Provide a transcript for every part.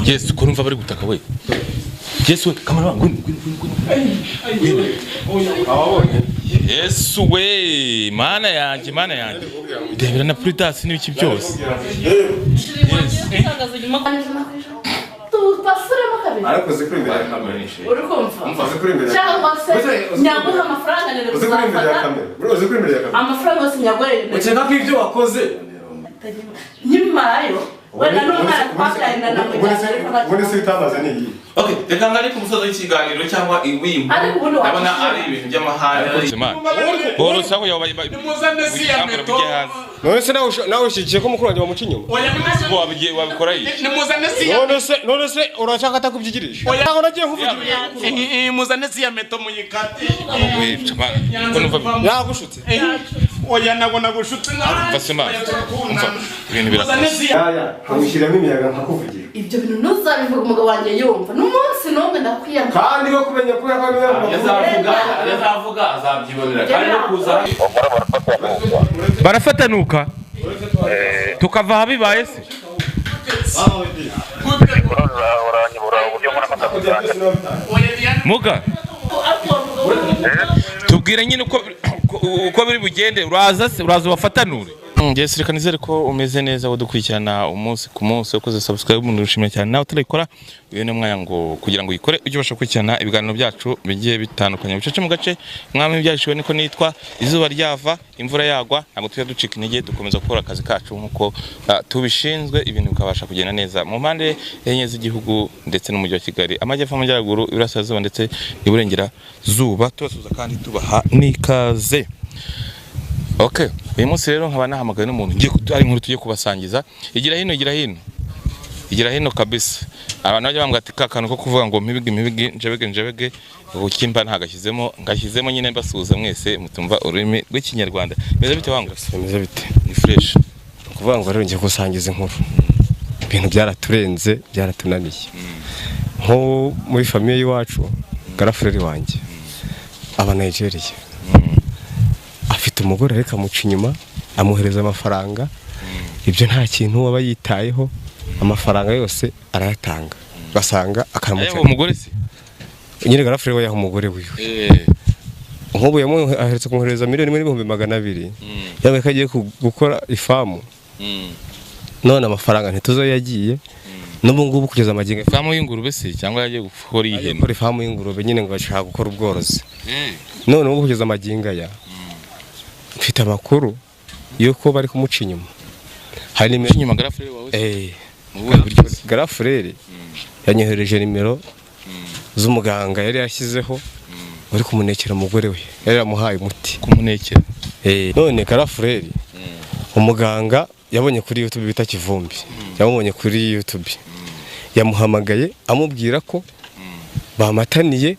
Yesu ko numva bari gutaka we. Yesu we kamera ngwino ngwino ngwino. Yesu we mana yanjye mana yanjye. Ndebera na Prudence n'ibiki byose. Arakoze kuri imbere ya kamera. Uri kumva? Umva kuri imbere. Cyangwa se nyaguha amafaranga nere kuzafata. Uzi kuri imbere ya kamera. Amafaranga yose nyagore. Ukeka ko ibyo wakoze nyuma yo wenda n'umwana twakaenda na ubundi se utabaza ni iyi. Okay, reka ngari ku musozo w'ikiganiro cyangwa iwimbo. Ndabona ari ibintu by'amahane. Borosa ko yoba none se nawe ushigiye ko mukuru wanjye bamuca inyuma. Bo wabigiye wabikora iyi. Nimuzane si ya none se urashaka atakubyigirisha. Ntago nagiye kuvugira. Muzane si ya meto muyikate. Yagushutse. Oya nabona gushutse. Mva ibintu birakoze. Yaya, nkamushyiramo imiyaga nkakuvugira. Ibyo bintu ntuzabivuga umugabo wanjye yumva. N'umunsi n'umwe ndakwiyanga. Kandi no kumenya ko yakamenya yazavuga azabyibonera kandi no kuza barafatanuka tukava habibaye se. Muga tubwire nyine uko biri bugende uraza se uraza bafatanure. Yes, reka nizere ko umeze neza udukurikirana umunsi ku munsi ukoze subscribe umuntu ushimira cyane nawe utarayikora uyu ni umwanya ngo kugira ngo uyikore ujye ubasha gukurikirana ibiganiro byacu bigiye bitandukanye bucece mu gace mwami byashiwe niko nitwa izuba ryava imvura yagwa ntabwo tujya ducika intege dukomeza gukora akazi kacu nkuko tubishinzwe ibintu bikabasha kugenda neza mu mpande enye z'igihugu ndetse n'umujyi wa Kigali amajyepfo amajyaruguru iburasirazuba ndetse n'iburengerazuba tubasuhuza kandi tubaha n'ikaze. Okay, uyu munsi rero nkaba nahamagaye n'umuntu ngiye ari inkuru tugiye kubasangiza igira hino igira hino igira hino kabisa. Abantu bajya bambwira ati ka kantu ko kuvuga ngo mpibige mpibige njebege njebege ukimba ntagashyizemo ngashyizemo nyine mbasuhuza mwese mutumva ururimi rw'ikinyarwanda. Meze bite wangu? Meze bite? Ni fresh. Kuvuga ngo rero ngiye gusangiza inkuru. Ibintu byaraturenze byaratunaniye. Nko muri famille y'iwacu garafureri wanjye aba Nigeria. Afite umugore ariko amuca inyuma amuhereza amafaranga ibyo nta kintu waba yitayeho amafaranga yose arayatanga basanga akaramuca umugore se nyine garafure we yaha umugore wiwe nk'ubu yamuheretse kumuhereza 1,200,000 yabaye kagiye gukora ifamu none amafaranga ntituzo yagiye n'ubu ngubu kugeza amagingo ifamu y'ingurube se cyangwa yagiye gukora ihene gukora ifamu y'ingurube nyine ngo ashaka gukora ubworozi none ubu kugeza amagingo aya mfite amakuru yuko bari kumuca inyuma. Hari nimero inyuma garafurere wawe? Garafurere yanyohereje nimero z'umuganga yari yashyizeho uri kumunekera umugore we yari yamuhaye umuti kumunekera. None garafurere umuganga yabonye kuri YouTube bita Kivumbi yamubonye kuri YouTube yamuhamagaye amubwira ko bamataniye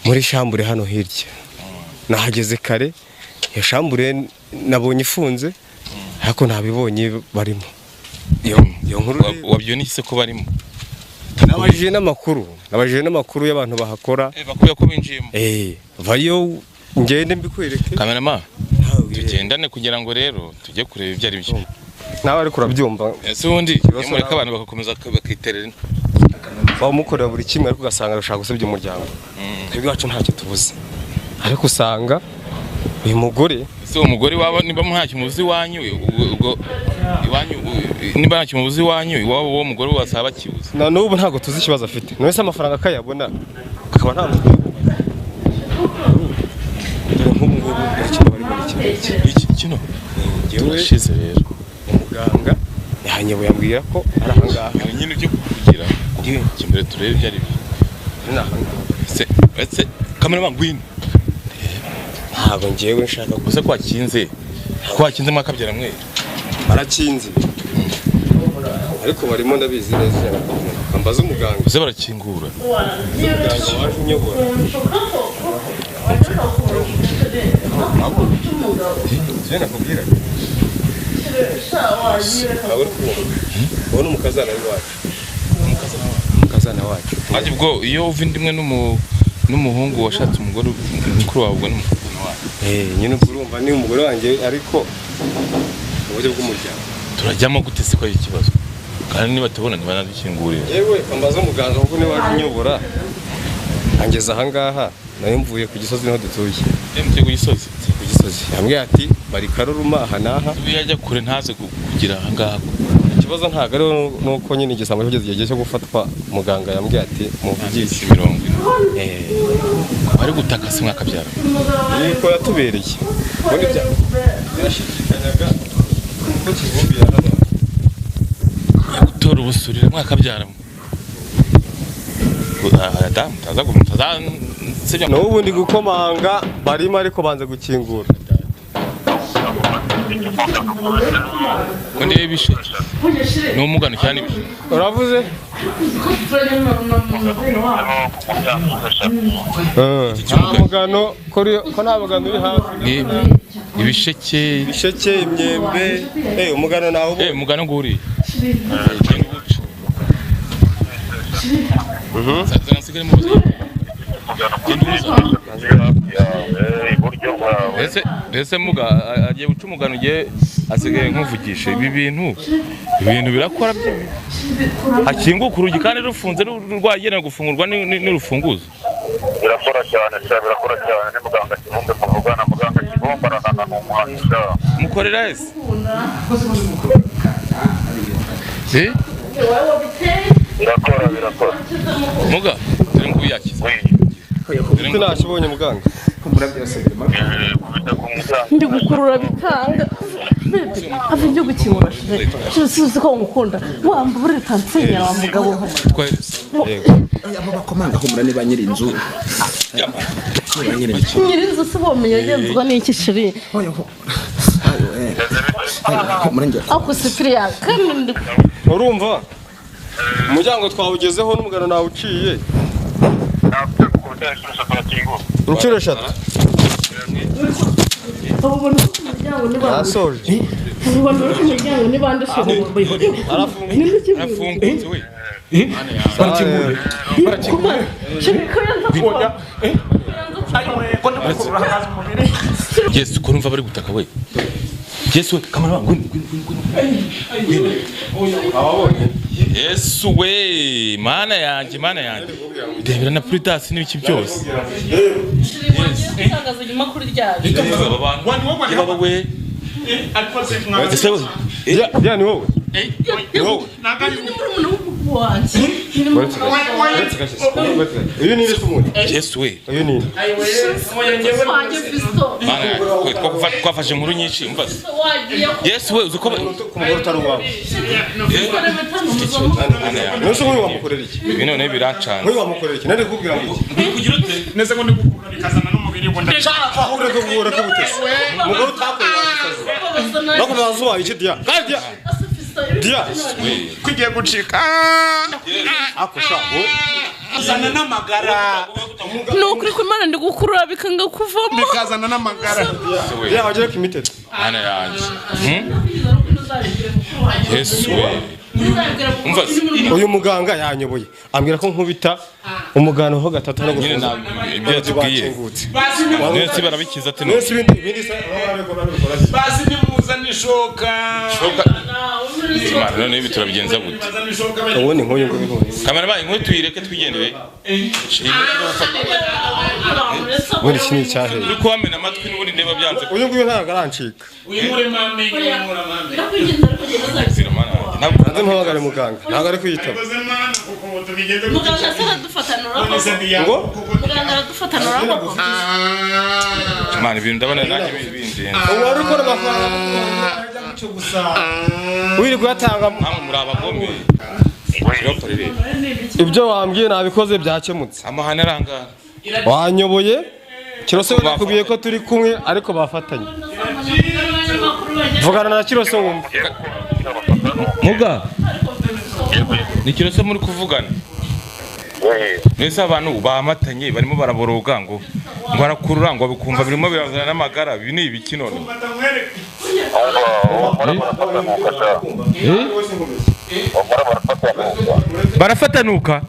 muri shambure hano hirya. Nahageze kare iyo shambure nabonye ifunze ariko ntabibonye barimo. Iyo nkuru wabyonye se ko barimo? Nabajije n'amakuru y'abantu bahakora bakuye ko binjiyemo. Vayo ngende mbikwereke. Cameraman tugendane kugira ngo rero tujye kureba ibyo ari byo. Nawe ariko urabyumva. Ese ubundi mureka abantu bakakomeza bakiterera. Bamukorera buri kimwe ariko ugasanga arashaka gusebya umuryango. Twebwe iwacu ntacyo tubuze. Ariko usanga uyu mugore se umugore waba niba ntacyo muzi wanyu ubwo iwanyu niba ntacyo muzi wanyu iwabo uwo mugore wasaba kibuze na n'ubu ntago tuzi ikibazo afite. None se amafaranga akayabona akaba nta muntu nk'ubu ngubu iki kino turashize rero umuganga yahanyewe yambwira ko ari ahangaha nyine cyo kugira kimbere turebe ibyo ari byo se etse kamera ngwino. Ntabwo ngiyewe nshaka gusa kwakinze mwakabyara mwe barakinze ariko barimo ndabizi neza ambaza umuganga uze barakingura umuganga waje unyobora nakubwira ubona umukazana wacu umukazana wacu maze ubwo iyo uva indimwe n'umuhungu washatse umugore mukuru wawe ubwo n'umukazana wawe nyine ubwo urumva ni umugore wanjye ariko mu buryo bw'umuryango turajyamo gute se ko ari ikibazo Kandi niba tubona ntibanadukingurira. Yewe ambaza umuganga kuko niwe waje unyobora angeza ahangaha, nayo mvuye ku Gisozi niho dutuye. Mvuye ku Gisozi? Ku Gisozi. Yambwiye ati bari Karuruma aha n'aha. Yajya kure ntaze kugira ahangaha. Ikibazo ntabwo ari nuko nyine igisambo kigeze igihe cyo gufatwa, muganga yambwiye ati muvugishe 40. Bari gutaka se mwakabyara. Niko yatubereye. Ubundi byashidikanyaga ko Kivumbi yarabaye. Gutora ubusurira mwakabyara. N'ubu ndi gukomanga barimo ariko banze gukingura. Ko ndebe ibisheke ni umugano cyane ibisheke. Uravuze? Nta mugano ko nta mugano uri hafi. Ibisheke, ibisheke, imyembe, umugano nawo. Umugano nguri. Ese muga agiye guca umugano ugiye asigaye nkuvugisha ibi bintu birakora hakinguka urugi kandi rufunze rwagenewe gufungurwa n'urufunguzo. Birakora cyane birakora cyane. Ni muganga Kivumbi muvugana, muganga Kivumbi aranana ni umuhanga. Mukorera ese? Birakora birakora. Muga dore nguyakiza. Sinakibonye muganga. Ndi gukurura bikanga. Ave njye gukingura. Sizi ko ngukunda. Wambure tansinya wa mugabo. Yego. Abo bakomanga humura ni ba nyiri inzu. Nyiri inzu si bomenya agenzwa n'iki shiri. Ako Cyprien kandi urumva umuryango twawugezeho n'umugano nawuciye. Inshuro eshatu. Nasoje. Arafungutse we. Yesu ko numva bari gutaka we. Yesu we kamara ngwino ngwino ngwino. Yesu we mana yanjye mana yanjye. Ndebera na Prudence n'ibiki byose. We. Ya ni wowe. Uyu ni umuntu. Yesu we. Uyu ni. Mana twafashe inkuru nyinshi umva. Yesu we uzuko kumugore utari uwawe. Nose nk'uyu wamukorera iki? Ibi none birancana. Nk'uyu wamukorera iki? Nari kukubwira ngo iki? Kugira ute? Nese ngo ndigukurura bikazana n'umubiri ngo ndashaka aho ureke guhura k'ubutesi. Umugore utakorera wagisazi. Nakubaza zubaye iki dia? Kandi dia. Dia. Kwigiye gucika. Ako sha. Kazana n'amagara. Nukuri ko Imana ndigukurura bikanga kuvamo. Bikazana n'amagara. Ya waje kimitete. Mana yanjye. Yesu we. Umva uyu muganga yanyoboye ambwira ko nkubita umugano ho gatatu no gufunga ibyo yatubwiye. Nese barabikiza ati nese ibindi se basi nimuzana ishoka. Shoka. Imana none ibi turabigenza gute? Ubundi nk'uyu nguyu nk'uyu. Kamera inkuru tuyireke twigendere. Ubundi iki ni icyahe? Uri kuhamena amatwi n'ubundi ndeba byanze. Uyu nguyu ntabwo arancika. Ntabwo mpamagare muganga ntabwo ari kwiyitaba. Muganga aradufatanura ngo? Muganga aradufatanura koko. Imana ibintu ndabona nanjye bindenze. Ubu wari ukora amafaranga wirirwa uyatanga. Namwe muri abagome. Ibyo wambwiye nabikoze byakemutse. Amahane arangara. Wanyoboye Kirose nakubwiye ko turi kumwe ariko bafatanye. Vugana na Kirose wumva. Muga. Ni Kirose muri kuvugana. Nese abantu bamatanye barimo baraboroga ngo barakurura ngo bikumva birimo birazana n'amagara ibi ni ibiki none. Barafatanuka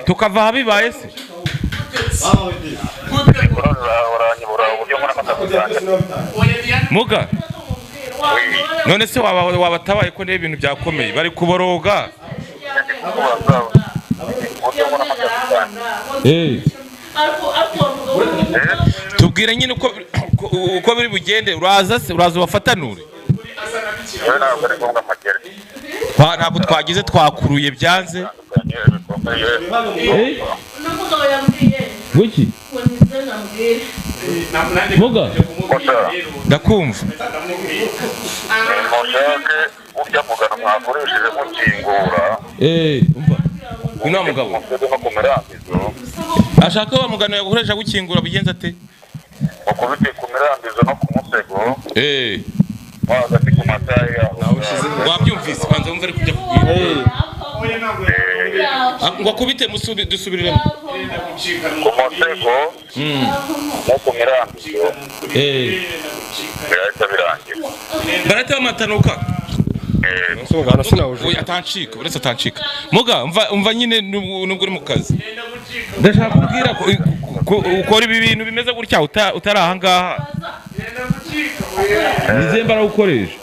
tukava habibaye se. Muga None se wabatabaye ko n'ibintu byakomeye bari kuboroga. Tubwire nyine uko biri bugende, uraza se uraza ubafatanure. Ntabwo twagize twakuruye byanze. Guki? Muga? Ndakumva. Urya mugano mwakoresheje mukingura. Umva. Uno mugabo. Ashaka wa mugano yagukoresha gukingura bigenza ate? Ukubite ku mirambizo no ku musego. Wagati ku matayi yaho. Wabyumvise banza wumve ari kujya kubwira. Ngo akubite dusubiriremo. Ku musego. No ku mirambizo. Birahita birangira. Barahita bamatanuka. Atancika, uretse atancika. Muga umva nyine nubwo uri mu kazi. Ndashaka kubwira ko ukora ibi bintu bimeze gutya utari aha ngaha. Nizemba arawukoresha.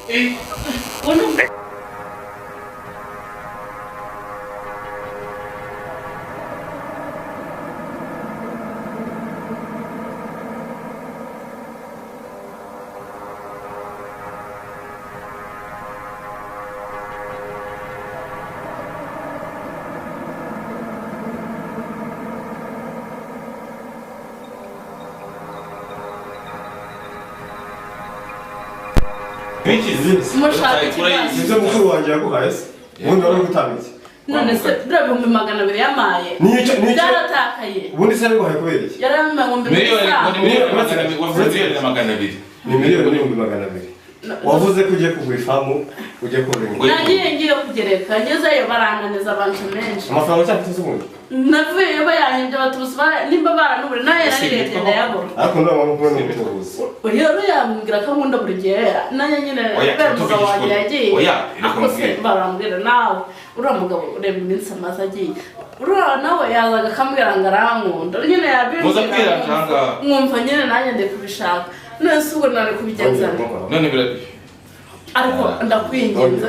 Ibyo mukuru wanjye yaguhaye se ubundi wari gutanga iki? None se biriya 200,000 yamaye byaratakaye. Ubundi se yabiguhaye kubera iki? Yaramaye miliyoni ni miliyoni 200,000. Wavuze ko ugiye kugura ifamu ugiye korora. Nagiye ngiye kugereka ngezeyo barananiza abantu menshi. Amafaranga cyafite se ubundi? Navuyeyo bayahembye abatutsi nimba baranubure nayo yararebye ndayabura. Ariko ndabona ko ni umutubuzi. Rero yambwira ko nkunda buri gihe nanjye nyine umugabo wanjye yagiye. Ako se barambwira nawe uriya mugabo ureba iminsi amaze agiye. Uriya nawe yazaga akambwira ngo arankunda nyine yabimbwira nkumva nyine nanjye ndi kubishaka. None se ubwo nari kubigenza none bira ariko ndakwinginze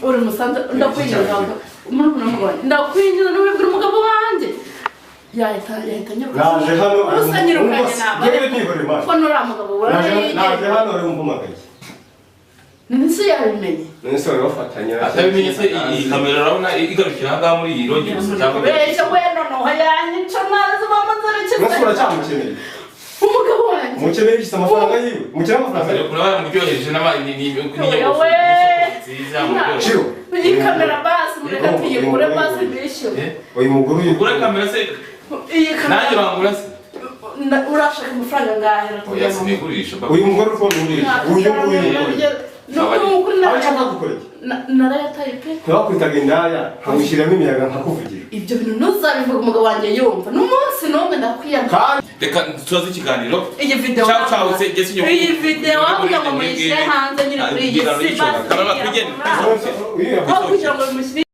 uri musanze ndakwinginze ndakwinginze n'ubibwira umugabo wanjye yahita nyiruka. Naje hano ko nuriya mugabo naje hano uri umpamagaye. Nese yabimenye. Nese bafatanya. Atabimenye se iyi kamera urabona igarukira aha ngaha muri iyi rogi gusa cyangwa besha we noneho yanyica mazi bamaze Nese uracyamukeneye. Umugabo wanjye. Mukeneye iki amafaranga yiwe? Mukeneye amafaranga yiwe. Urabona muryoheje n'amani nziza Ciro. Iyi kamera basi mureka tuyigure basi bishyure. Uyu mugore uyu ugura kamera se. Iyi kamera. Nanjye bangura se. Urashaka amafaranga ngahe? Oya sinigurisha. Uyu mugore uko ngurisha. Uyu nguyu. Narayataye pe. Ntibakwitaga indaya nkamushyiramo imiyaga nkakuvugira. Ibyo bintu ntuzabivuga umugabo wanjye yumva n'umunsi n'umwe ndakwiyanga. Reka tubaze ikiganiro. Iyi video iyi video kugira ngo muyishyire hanze nyine kuri iyi si basi. Kugira ngo mushyire